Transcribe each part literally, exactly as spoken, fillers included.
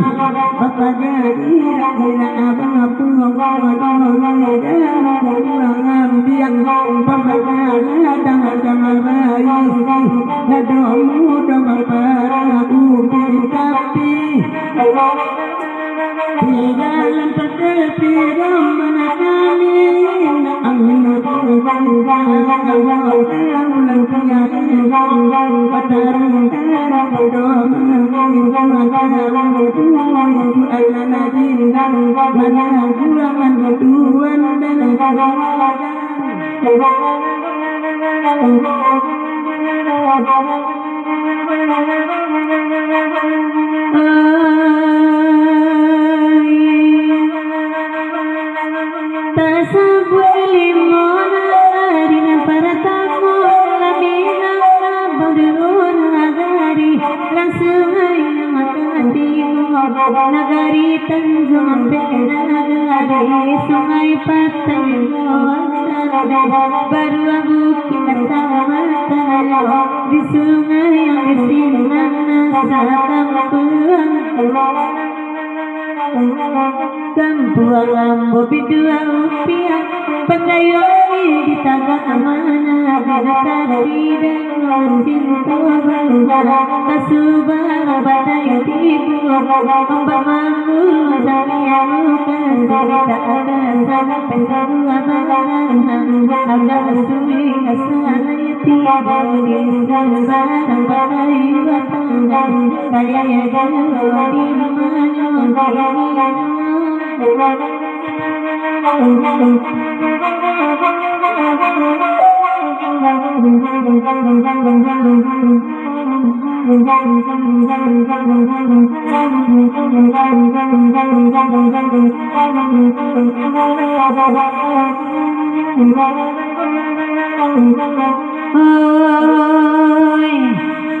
Bapagari, ina abang, apu, abang, abang, abang, abang, ambiang, pamagala, dang, dang, bayu, nadomu, dong, para, ubi, tapi. Di dalam pakai piram manakali, angin, angin, angin, angin, angin, angin, angin, angin, angin, angin, angin, Tasabuik limo nagari, nan paratamo Laminang, nan baduo nagari, nan sungai nan makan tigo, nagari Tanjuang Ampek, nagari Sungai Patai, baruah Bukik Kacamatan, di sungai nan di sinan nan sakampuang. Kampuang ambo bidua upiah, pandai wali di tagak amanah, bina tadi dan cinto bangga, kasubar badai tibo, ombak mambu sambiang muka, cerita agak sampai sarua baranang, agak suwi asa lai tibo di sambarang bakayu batanggang, kaya jauah di mano kini. Oi,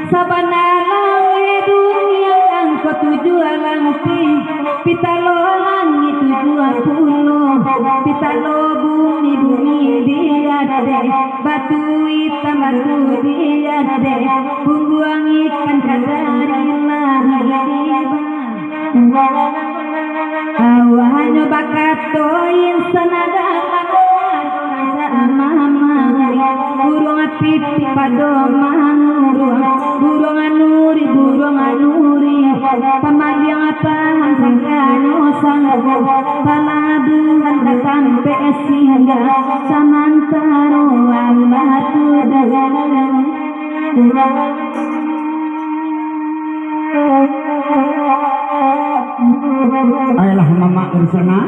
sabana langik dunia angko tujuah lampih, pitalo langik tujuah puluah, pitalo bumi, bumi di ateh, batu itam, batu di ateh, pungguang ikan ka dari langik di bawah. Awahnyo bakato insan adalah rasa mamang. Buruang pipik pado manguruang, buruang anuri, buruang anuri. Pamandiang paham sangkanyo sangko, palabuhan ka tampek singgah, samantaro Allah tu dalam. Ayolah, mamak dari sana.